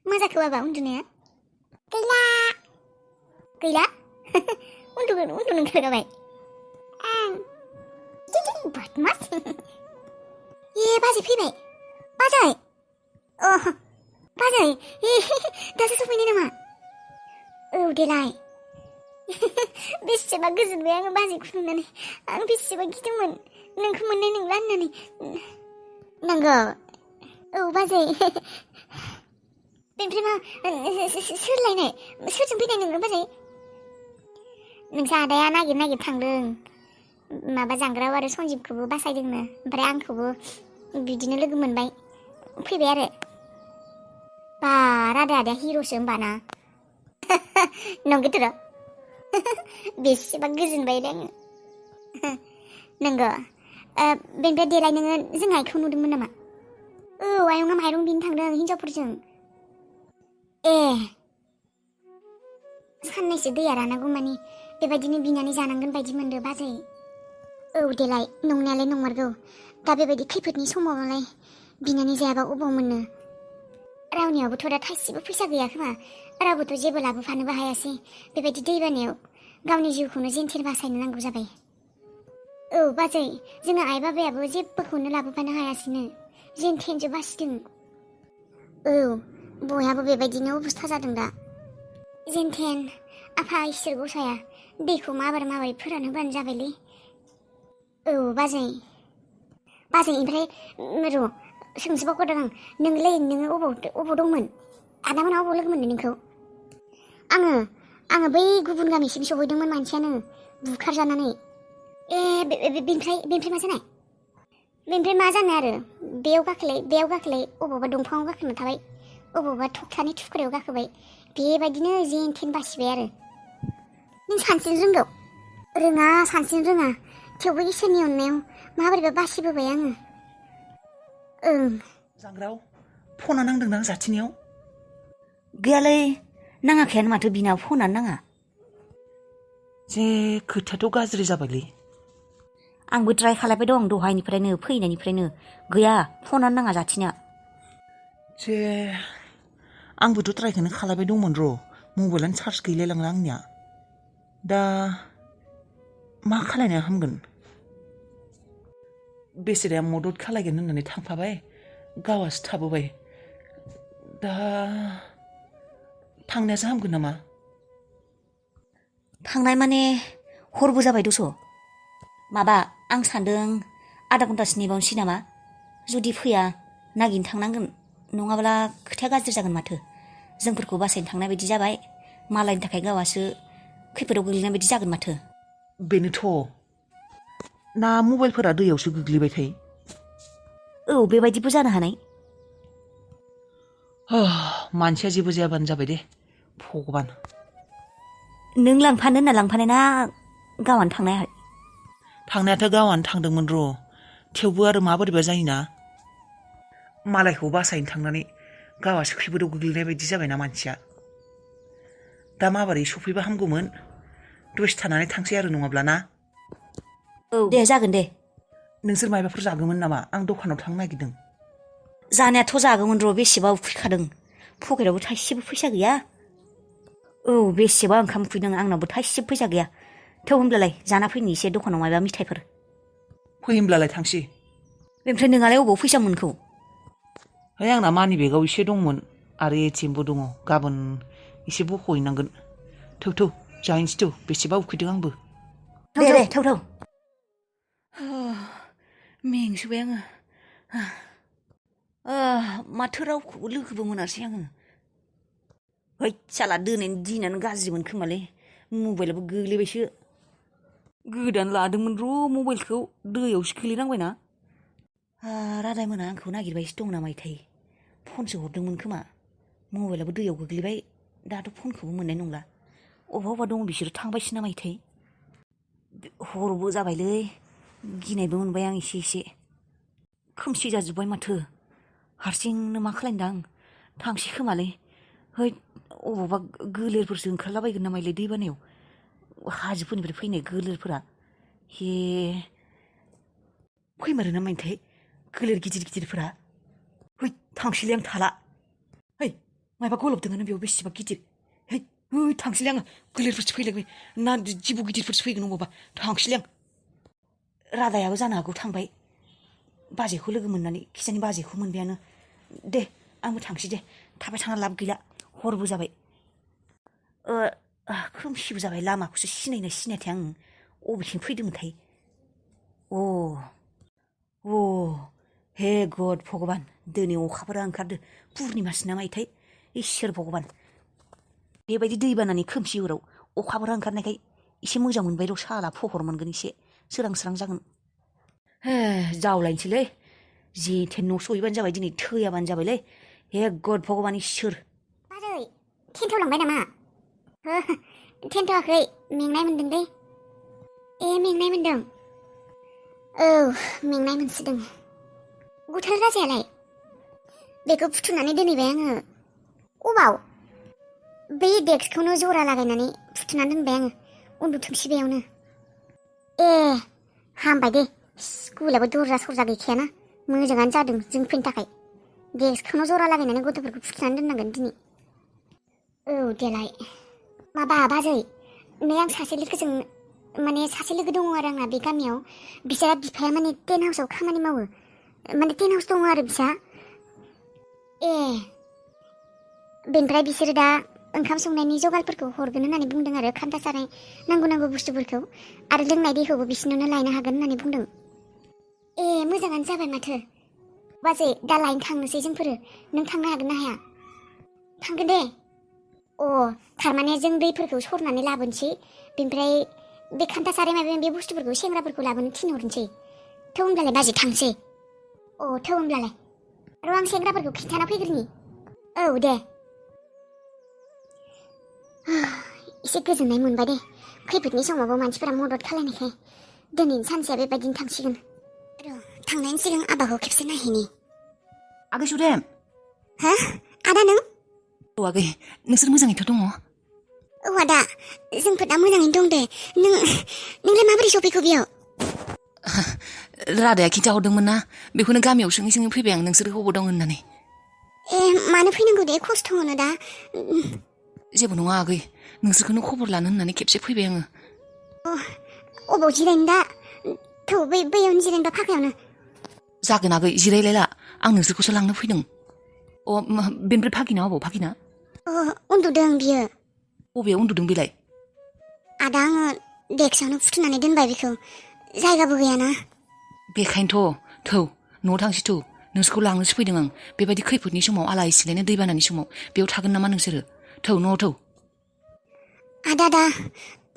मा जाखो बाबा उन्दुनाया? गैला उन्दुनो ओंखारगाबाय आं बदमास बाजै फैबाय बाजै बाजै दासो सफैनाय नामा? औ देलाय बेसेबा गोजोनबाय आङो बाजैखौ नुनानै आं बेसेबा गिदोंमोन नोंखौ मोननाय नंला होननानै नंगौ औ बाजै बेनिफ्राय मा सोर लायनाय सोरजों फैनाय नोङो बाजै? नोंसा आदाया नागिर थांदों माबा जांग्राव आरो सन्जिबखौबो बासायदोंनो ओमफ्राय आंखौबो बिदिनो लोगो मोनबाय फैबाय आरो बा आदाया हिर'सो होमबाना नंगौथ' र' बेसेबा गोजोनबायलै आङो नंगौ बेनिफ्राय देलाय नोङो जोंहा आइखौ नुदोंमोन नामा? औ आयंआ माइरं बिनो थांदों हिनजावफोरजों साननैसो दैया रानागौ मानि बेबायदिनो बिनानै जानांगोन बायदि मोनदो बाजै औ देलाय नंनायालाय नंमारगौ दा बेबायदि खैफोदनि समावलाय बिनानै जायाबा अबाव मोननो रावनियावबोथ' दा थाइसेबो फैसा गैया खोमा रावबोथ' जेबो लाबोफानोबो हायासै बेबायदि दैबानायाव गावनि जिउखौनो जेनथेन बासायनो नांगौ जाबाय औ बाजै जोंना आइ बाबायाबो जेबोखौनो लाबोफानो हायासैनो जेनथेनसो बासिदों औ बयहाबो बेबायदिनो अबस्था जादों दा जेनथेन आफा इसोर गसाया दैखौ माबारै फोरानहोबानो जाबायलै औ बाजै ओमफ्राय र' सोंजोबावगोन आं नोङो अबाव दंमोन आदामोना अबाव लोगो मोनदों नोंखौ? आङो बै गुबुन गामिसिम सहैदोंमोन मानसियानो बुखारजानानै बेनिफ्राय मा जानाय? बेनिफ्राय मा जानो आरो बेयाव गाखोलाय अबावबा दंफाङाव गाखोना थाबाय अबावबा थखथानि थुख्रायाव गाखोबाय बेबायदिनो जेनथेन बासिबाय आरो नों सानस्रिनो रोंगौ? रोङा सानस्रिनो रोङा थेवबो इसोरनि अननायाव माबोरैबा बासिबोबाय आङो ओं जांग्राव फना नांदोंदां जाथिनियाव गैयालै नाङाखैयानो माथो बिना फनानो नाङा जे खोथायाथ' गाज्रि जाबायलै आंबो ट्राइ खालायबाय दं दहायनिफ्रायनो फैनायनिफ्रायनो गैया फनानो नाङा जाथिना जे आंबोथ' ट्राइखौनो खालायबाय दंमोन र' मबाइलानो चार्ज गैलाय लांला आंनिया दा मा खालायनो हामगोन बेसेराया मदद खालायगोन होननानै थांफाबाय गावहासो थाबोबाय दा थांनायासो हामगोन नामा? थांनाय माने हरबो जाबाय दस' माबा आं सान्दों आधा घन्टासो नेबावनोसै नामा जुदि फैया नागिरनो थांनांगोन नङाब्ला खोथाया गाज्रि जागोन माथो जोंफोरखौ बासायनो थांनाय बायदि जाबाय मालायनि थाखाय गावहासो खैफोदाव गोग्लैनाय बायदि जागोन माथो बेनोथ' ना मबाइलफोरा दैयावसो गोग्लैबायथाय औ बेबायदिबो जानो हानाय मानसिया जेबो जायाबानो जाबाय दे भगबान नों लांफानो होनना लांफानाय ना गावहानो थांनाय? थांनायाथ' गावहानो थांदोंमोन र' थेवबो आरो माबोरैबा जायोना मालायखौ बासायनो थांनानै गावहासो खैफोदाव गोग्लैनाय बायदि जाबायना मानसिया दा माबोरै सफैबा हामगौमोन दसे थानानै थांसै आरो नङाब्ला ना औ दे जागोन दे नोंसोर मायबाफोर जागौमोन नामा? आं दखानाव थांनो नागिरदों जानायाथ' जागौमोन र' बेसेबा उखैखादों पकेटावबो थाइसेबो फैसा गैया औ बेसेबा ओंखाम उखैदों आंनावबो थाइसेबो फैसा गैया थौ होनब्लालाय जाना फैनि एसे दखानाव मायबा मिथाइफोर फै होमब्लालाय थांसै ओमफ्राय नोंहालाय अबाव फैसा मोनखौ? आंना मानि बेगाव एसे दंमोन आरो एटिएमबो दङ गाबोन एसे बख'हैनांगोन थौ जाहैनोसै थौ बेसेबा उखैदों आंबो दे थौ मेंसोबाय आङो माथो रावखौबो लोगोबो मोनासै आङो है साला दिनैनि दिनानो गाज्रिमोन खोमालै मबाइलाबो गोग्लैबायसो गोदान लादोंमोन र' मबाइलखौ दैयावसो गोलैनांबायना रादाय मोना आंखौ नागिरबायसो दं नामायथाय फनसो हरदोंमोन खोमा मबाइलाबो दैयाव गोग्लैबाय दाथ' फनखौबो मोननाय नंला अबा दङ बिसोरो थांबायसो नामायथाय हरबो जाबायलै गिनायबो मोनबाय आं एसे खोमसि जाजोब्बाय माथो हारसिंनो मा खालायनोदां थांसै खोमालै है अबावबा गोलेरफोरसो ओंखारलाबायगोन नामायलै दैबानायाव हाजोफोरनिफ्राय फैनाय गोलेरफोरा हे फैमारो नामायथाय गोलेर गिदिरफोरा है थांसैलै आं थाला है मायबा गलबदोंआनो बेयाव बेसेबा गिदिर है थांसैलाय आङो गोलेरफोरसो फैलायबाय ना जिबौ गिदिरफोरसो फैगोन अबावबा थांसैलाय आं रादायाबो जानो हागौ थांबाय बाजैखौ लोगो मोननानै खिजानि बाजैखौ मोनबायानो दे आंबो थांसै दे थाबाय थाना लाब गैला हरबो जाबाय खोमसिबो जाबाय लामाखौसो सिनायथाय आं अबेथिं फैदोंमोनथाय हे गड भगबान दिनै अखाफोरा ओंखारदो पुर्निमासि ना मायथाय इसोर भगबान बेबायदि दैबानानि खोमसि हराव अखाफोरा ओंखारनायखाय एसे मोजां मोनबाय र' साला फहर मोनगोन एसे सोरां जागोन जावलायनोसैलै जेथे न' सहैबानो जाबाय दिनै थैयाबानो जाबायलै हे गड भगबान इसोर बाजै टेन्टआव लांबाय नामा टेन्टआवाखै मेंनाय मोनदों दै मेंनाय मोनदों औ मेंनाय मोनसोदों गुथाल राजायालाय बेखौ फुथुनानै दोनहैबाय आङो अबाव बै डेस्कखौनो जरा लागायनानै फुथुनानै दोनबाय आङो उन्दुथोंसै बेयावनो हामबाय दे स्कुलाबो दरजा सरजा गैखायाना मोजाङानो जादों जों फैनो थाखाय डेस्कखौनो जरा लागायनानै गथ'फोरखौ फुथुनानै दोननांगोन दिनै औ देलाय माबा बाजै नै आं सासे लोगो दङ आरो आंना बे गामियाव बिसा बिफाया माने टेन्ट हाउसआव खामानि मावो माने टेन्ट हाउस दङ आरो बिसा बेनिफ्राय बिसोरो दा ओंखाम संनायनि जगारफोरखौ हरगोन होननानै बुंदों आरो खान्था साराय नांगौ बुस्थुफोरखौ आरो लोंनाय दैखौबो बिसोरनो लायनो हागोन होननानै बुंदों मोजाङानो जाबाय माथो बाजै दा लायनो थांनोसै जोंफोरो नों थांनो हागोन ना हाया थांगोन दे थारमाने जों दैफोरखौ सरनानै लाबोनोसै बेनिफ्राय बे खान्था साराय माबा बे बुस्थुफोरखौ सेंग्राफोरखौ लाबोनो थिनहरनोसै थौ होनब्लालाय बाजै थांसै थौ होनब्लालाय र' आं सेंग्राफोरखौ खिन्थाना फैग्रोनि औ दे एसे गोजोननाय मोनबाय दे खैफोदनि समावबो मानसिफोरा मदद खालामनायखाय दिनैनि सानसेया बेबायदिनो थांसिगोन र' थांनायनि सिगां आबाखौ खेबसे नायहैनि आगै सुदेम हा आदा नों आगै नोंसोर मोजाङैथ' दङ आदा जोंफोर दा मोजाङैनो दं दे नोंलाय माबोरै सफैखो बेयाव रादाया खिन्थाहरदोंमोन ना बेखौनो गामियाव सोङै सोङै फैबाय आं नोंसोर बबाव दं होननानै मानो फैनांगौ दे खस्थ' मोनो दा जेबो नङा आगै नोंसोरखौनो खबर लानो होननानै खेबसे फैबाय आङो अबाव जिरायनो दा थौ बैयावनो जिरायनोबा फाखायावनो जागोन आगै जिरायलायला आं नोंसोरखौसो लांनो फैदों बेनिफ्राय फागिना अबाव फागिना उन्दुदों बियो बबेयाव उन्दुदों बेलाय आदा आङो डेक्सआवनो फुथुनानै दोनबाय बेखौ जायगाबो गैयाना बेखायनोथ' थौ न'आव थांसै थौ नोंसोरखौ लांनोसो फैदों आं बेबायदि खैफोदनि समाव आलाय सिलायनो दैबानानि समाव बेयाव थागोन नामा नोंसोरो थौ न'आव थौ आदा दा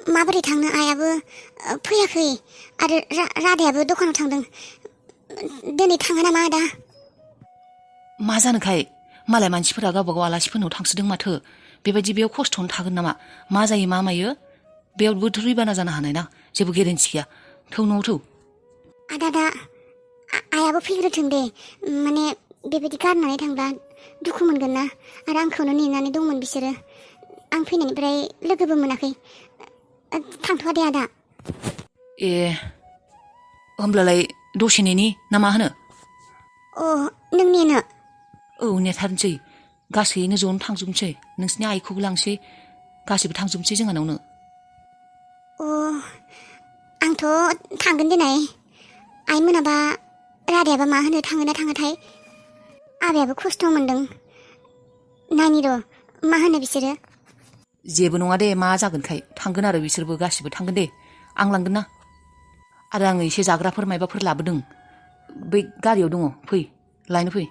माबोरै थांनो आइयाबो फैयाखै आरो रादायाबो दखानाव थांदों दिनै थाङा नामा आदा मा जानोखाय मालाय मानसिफोरा गावबा गाव आलासिफोरनाव थांसोदों माथो बेबायदि बेयाव खस्थ'नो थागोन नामा मा जायो मा मायो बेयावबो दैबाना जानो हानाय ना जेबो गेरेन्टि गैया थौ न'आव थौ आदा दा आइयाबो फैग्रोथों दे माने बेबायदि गारनानै थांब्ला दुखु मोनगोन ना आरो आंखौनो नेनानै दंमोन बिसोरो आं फैनायनिफ्राय लोगोबो मोनाखै थांथ'वा दे आदा होमब्लालाय दसे नेनि ना मा होनो नों नेनो नेथारनोसै गासैनो ज'नो थांजोबनोसै नोंसिनि आइखौबो लांसै गासैबो थांजोबनोसै जोंहानावनो आंथ' थांगोन दिनै आइ मोनाबा रादायाबा मा होनो थाङोना थाङाथाय आबायाबो खस्थ' मोनदों नायनि र' मा होनो बिसोरो जेबो नङा दे मा जागोनखाय थांगोन आरो बिसोरबो गासिबो थांगोन दे आं लांगोन ना आरो आङो एसे जाग्राफोर मायबाफोर लाबोदों बै गारियाव दङ फै लायनो फै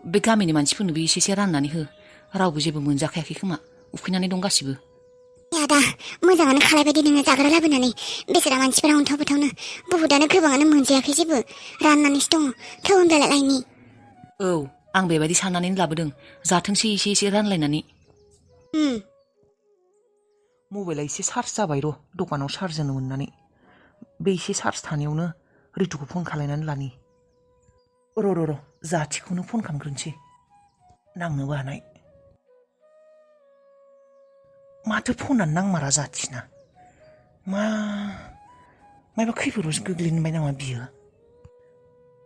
बे गामिनि मानसिफोरनोबो एसे राननानै हो रावबो जेबो मोनजाखायाखै खोमा उखैनानै दं गासिबो आदा मोजाङानो खालायबाय दे नोङो जाग्रा लाबोनानै बेसेरा मानसिफोरा अन्थाव बाथावनो बहुदानो गोबाङानो मोनजायाखै जेबो राननानैसो दङ थौ होनब्लालाय लायनि आं बेबायदि साननानैनो लाबोदों जाथोंसै एसे रानलायनानै मबाइला एसे चार्ज जाबाय र' दखानाव चार्ज होनो मोननानै बे एसे चार्ज थानायावनो रितुखौ फन खालायनानै लानि र' जाथिखौनो फन खालामग्रोनोसै नांनोबो हानाय माथो फनानो नांमारा जाथिना मायबा खैफोदावसो गोग्लैनोबाय नामा बियो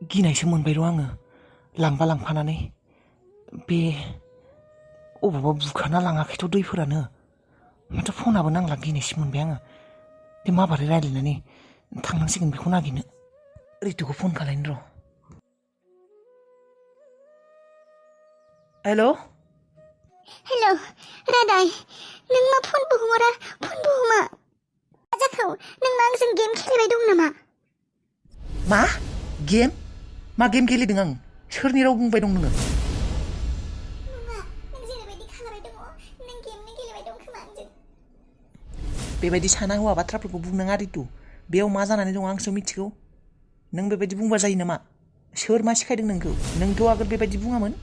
गिनायसो मोनबाय र' आङो लांफानानै बे अबावबा बुखाना लाङाखैथ' दैफोरानो माथो फनाबो नांला गिनायसो मोनबाय आङो दे माबारै रायज्लायनानै थांनांसिगोन बेखौ नागिरनो रितुखौ फन खालायनो र' हेल' हेल' रादाय नों मा फनबो हरा फनबो हमा मा जाखौ नों मा आंजों गेम गेलेबाय दं नामा मा गेम मा गेम गेलेदों आं सोरनि राव बुंबाय दं नोङो नङा नों जेरैबायदि खालामबाय दङ नों गेमनि गेलेबाय दं खोमा आंजों बेबायदि साना हौवा बाथ्राफोरखौ बुंनाङा रितु बेयाव मा जानानै दं आंसो मिथिगौ नों बेबायदि बुंबा जायो नामा सोर मा सिखायदों नोंखौ नोंथ' आगोल बेबायदि बुङामोन